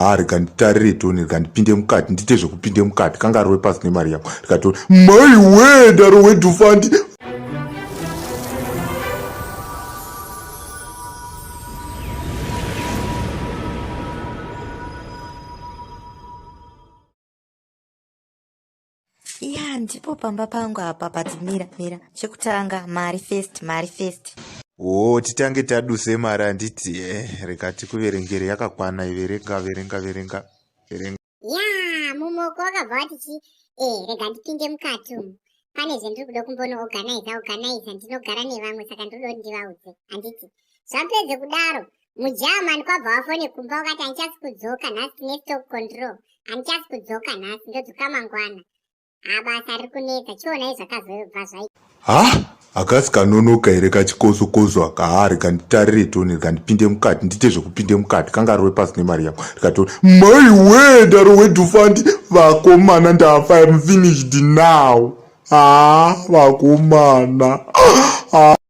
Ha, rega nditarire toni, rega ndipinde mukati, ndiite zvekupinde mukati, kangarove pasi nemari yangu. Rikatoni, mai wee, ndarohwe dhufandi. Ya, ndipo pamba pangu apa, but mira, mira. Chekutanga, mari first, mari first. Oh, titange taduse mari handiti eh, rega tikuverengere yakakwana verenga verenga verenga verenga. Ya, mumoko wakabva wati chi eh, rega ndipinde mukati umu. Pane zvendiri kuda kumbono organize organize ndinogara nevamwe saka ndinoda kuti ndivaudze handiti. Zvapedze kudaro muJerman kwabva wafone kumba ukati handichasi kudzoka nhasi tine stock control handichasi kudzoka nhasi ndodzoka mangwana. Ha basa riri kunetsa chionai zvakazobva zvaita. Ha hakasi kanonoka here kachikosokoso aka ha rega nditarire toni rega ndipinde mukati ndiite zvekupinde mukati kangarove pasi nemari yangu rikatoni mai wee ndarohwe dhufandi vakomana ndafa im finished now ha vakomana ha.